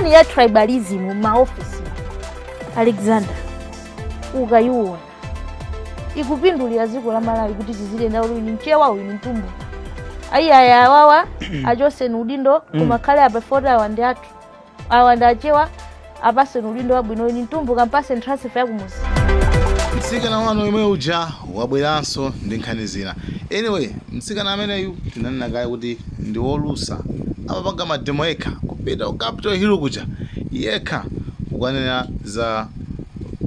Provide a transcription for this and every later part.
Nkhani ya tribalism m'maofisi, Alexander, ukayiona ikupindulira dziko la Malawi kuti tizilenda uyu ni Mchewa, uyu ni Mtumbuka? Ayi, aya awawa achoseni udindo, koma khale apa foti awa ndi athu, awa ndi Achewa, apaseni udindo wabwino. Uyu ni Mtumbuka, mpaseni transfer yakumuzi. Mtsikana wanu yemwe uja wabweranso ndi nkhani zina. Anyway, mtsikana ameneyu tinanena kale kuti ndi wolusa, amapanga mademo yekha, kupita ku Capitol Hill kuja yekha kukanena za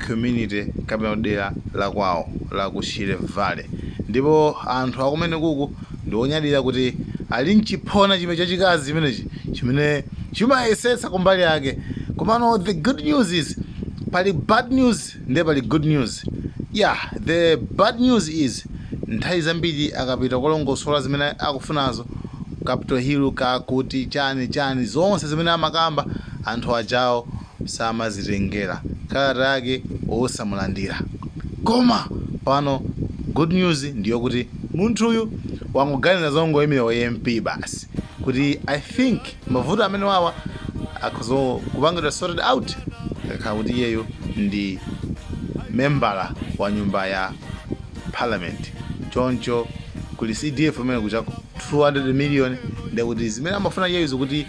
community kapena dera la kwawo la ku Shire Valley. Ndipo anthu akumene kuku ndi onyadira kuti ali mchiphona chimene chachikazi chimenechi chimene chimayesetsa kumbali yake. Komano the good news is, pali bad news ndiye pali good news. Yeah, the bad news is nthawi zambiri akapita kulongosola zimene akufunazo Capitol Hill, kakuti chani chani, zonse zimene amakamba, anthu ajawo samazitengera, kalata yake osamulandira. Koma pano good news ndiyo kuti munthuyu wangoganiza zongoyimira wa MP basi, kuti I think mavuto amene wawa akhoza kupangidwa sorted out akakhala kuti iyeyo ndi membala wa nyumba ya parliament. Choncho kuli CDF imene kuchako 200 million, ndekuti zimene amafuna iyeyo zikuti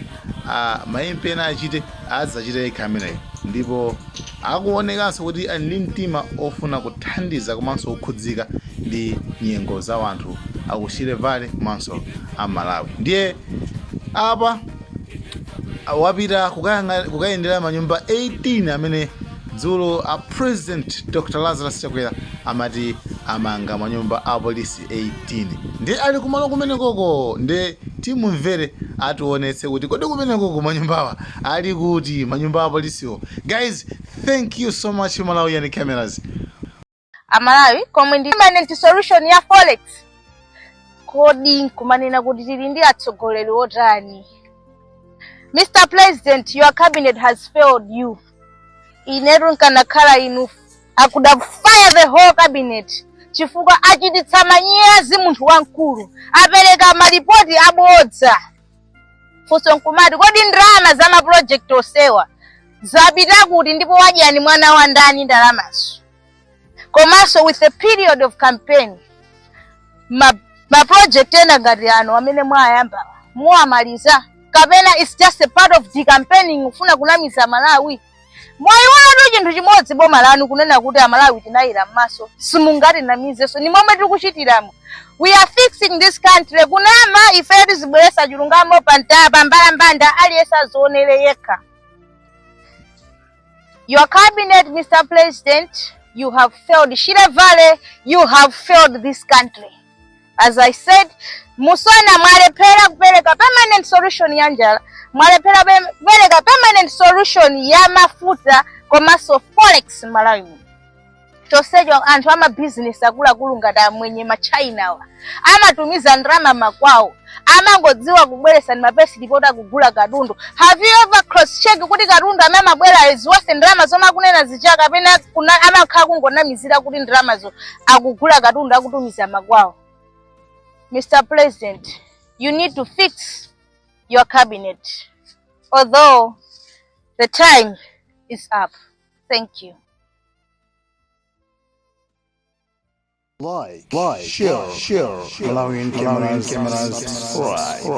ma MP ena achite, adzachita yekha ameneyo. Ndipo akuonekanso kuti ali ndi mtima ofuna kuthandiza komanso kukhudzika ndi nyengo za wanthu aku Shire Valley komanso a Malawi. Ndiye apa wapita kukayendera manyumba 18 amene dzulo a President Dr Lazarus Chakwera amati amanga manyumba a polisi 18. Ndiye ali kumalo kumenekoko, ndiye timumvere ationetse kuti kodi kumenekoko manyumbawa ali kuti, manyumba a polisiwo. Guys, thank you so much, Malawian Cameras. Amalawi, komwe ndi permanent solution ya forex. Kodi nkumanena kuti tili ndi atsogoleri otani? Mr President, your cabinet has failed you. Inetu nkanakhala inu, I could have fired the whole cabinet, chifukwa achititsa manyazi munthu wamkulu, apereka malipoti abodza. Funso nkumati, kodi ndalama za maproject osewa zapita kuti, ndipo wadyani mwana wa ndani ndalamazo? Komanso with the period of campaign, ma project ena ngati ano amene mwayamba muwamaliza, kapena it's just a part of the campaigning, kufuna kunamiza Malawi? Mwayiwalatu chinthu chimodzi, boma lanu, kunena kuti Amalawi tinayira m'maso, simungatinamizenso. Ni momwe tikuchitiramo, we are fixing this country. Kunama, ife tizibweresa chilungamo pambalambanda, aliyense azionere yekha. Your cabinet, Mr President, you have failed Shire Valley, you have failed this country. As I said, musona mwalephera kupereka permanent solution ya njala, mwalephera kupereka permanent solution ya mafuta komanso forex Malawi muno. Chonsecho anthu amabizinesi akuluakulu ngati Amwenye, Machinawa, amatumiza ndalama makwawo, amangodziwa kubweresa ndi mapayslip oti akugula katundu. Have you ever cross check kuti katundu amene amabwera ziwase ndalama zomwe akunena zija, kapena amakhala kungonamizira kuti ndalamazo akugula katundu, akutumiza makwawo? Mr President, you need to fix your cabinet, although the time is up. Thank you. Like, share, Malawian cameras, subscribe.